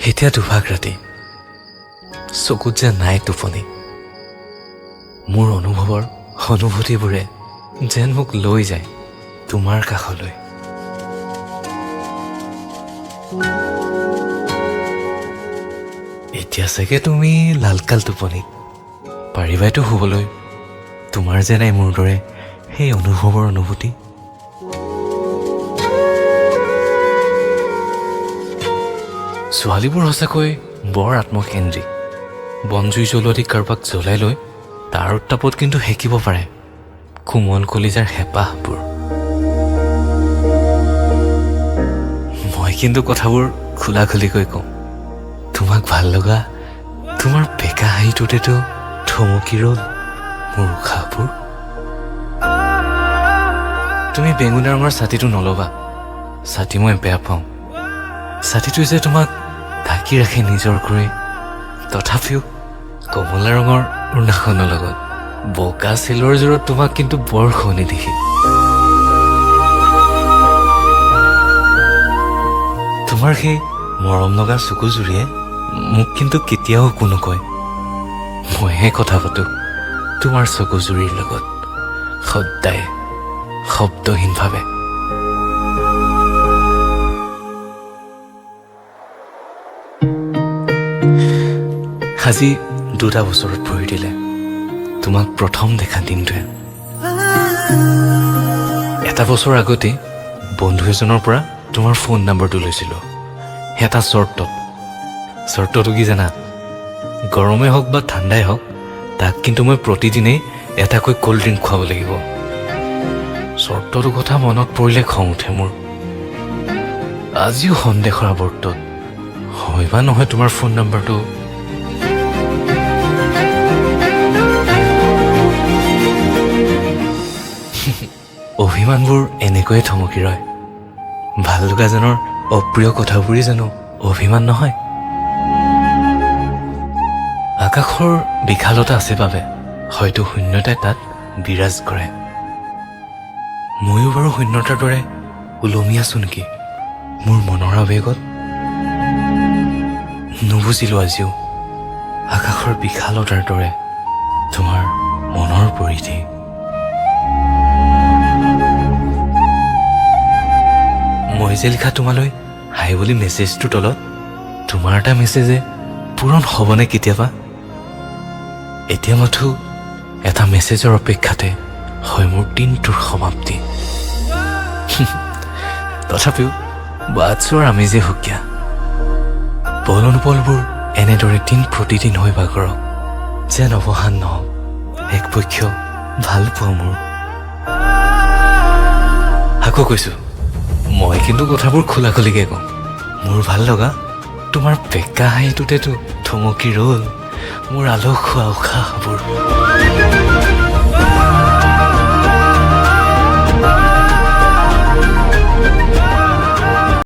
এতিয়া দুভাগ ৰাতি, চকুত যে নাই টোপনি। মোৰ অনুভৱৰ অনুভূতিবোৰে যেন মোক লৈ যায় তোমাৰ কাষলৈ। এতিয়া চাগে তুমি লালকাল টোপনিত পাৰিবাইতো শুবলৈ। তোমাৰ যে নাই মোৰ দৰে সেই অনুভৱৰ অনুভূতি। ছোৱালীবোৰ সঁচাকৈ বৰ আত্মকেন্দ্ৰিক। বনজুই জ্বলোৱা দি কাৰোবাক জ্বলাই লৈ তাৰ উত্তাপত কিন্তু সেকিব পাৰে কোমল কলিজাৰ হেঁপাহবোৰ। মই কিন্তু কথাবোৰ খোলা খুলিকৈ কওঁ। তোমাক ভাল লগা তোমাৰ বেকা হাঁহিটোতেতো থমকি ৰ'ল মোৰ উশাহবোৰ। তুমি বেঙুনীয়া ৰঙৰ ছাতিটো নল'বা, ছাতি মই বেয়া পাওঁ। ছাতিটোৱে যে তোমাক ঢাকি ৰাখে নিজৰ কৰি, তথাপিও কমলা ৰঙৰ উৰ্ণাখনৰ লগত বগা চেলৰ জোৰত তোমাক কিন্তু বৰ শুৱনি দেখি। তোমাৰ সেই মৰম লগা চকুজুৰিয়ে মোক কিন্তু কেতিয়াও একো নকয়। মইহে কথা পাতোঁ তোমাৰ চকুজুৰিৰ লগত, সদায় শব্দহীনভাৱে। আজি 2 বছৰত ভৰি দিলে তোমাক প্ৰথম দেখা দিনটোৱে। 1 বছৰ আগতে বন্ধু এজনৰ পৰা তোমাৰ ফোন নাম্বাৰটো লৈছিলোঁ, এটা চৰ্তত। চৰ্তটো কি জানা? গৰমেই হওক বা ঠাণ্ডাই হওক, তাক কিন্তু মই প্ৰতিদিনেই এটাকৈ ক'ল্ড ড্ৰিংক খুৱাব লাগিব। চৰ্তটোৰ কথা মনত পৰিলে খং উঠে মোৰ। আজিও সন্দেহৰ আৱৰ্তত হয় বা নহয় তোমাৰ ফোন নাম্বাৰটো। অভিমানবোৰ এনেকৈয়ে থমকি ৰয়। ভাল লগাজনৰ অপ্ৰিয় কথাবোৰেই জানো অভিমান নহয়? আকাশৰ বিশালতা আছে বাবে হয়তো শূন্যতাই তাত বিৰাজ কৰে। ময়ো বাৰু শূন্যতাৰ দৰে ওলমি আছো নেকি মোৰ মনৰ আৱেগত? নুবুজিলো আজিও আকাশৰ বিশালতাৰ দৰে তোমাৰ মনৰ পৰিধি। মই যে লিখা তোমালৈ হাই বুলি মেছেজটোৰ তলত তোমাৰ এটা মেছেজে পূৰণ হ'বনে কেতিয়াবা? এতিয়া মাথো এটা মেছেজৰ অপেক্ষাতে হয় মোৰ দিনটোৰ সমাপ্তি। তথাপিও বাট চোৱাৰ আমেজে সুকীয়া। পল অনুপলবোৰ এনেদৰে দিন প্ৰতিদিন হৈ বাগৰক, যেন অৱসান নহওক একপক্ষ ভাল পোৱা মোৰ। আকৌ কৈছোঁ, মই কিন্তু কথাবোৰ খোলা খুলিকৈ কওঁ। মোৰ ভাল লগা তোমাৰ বেকা হাঁহিটোতেতো থমকি ৰ'ল মোৰ আলসুৱা উশাহবোৰ।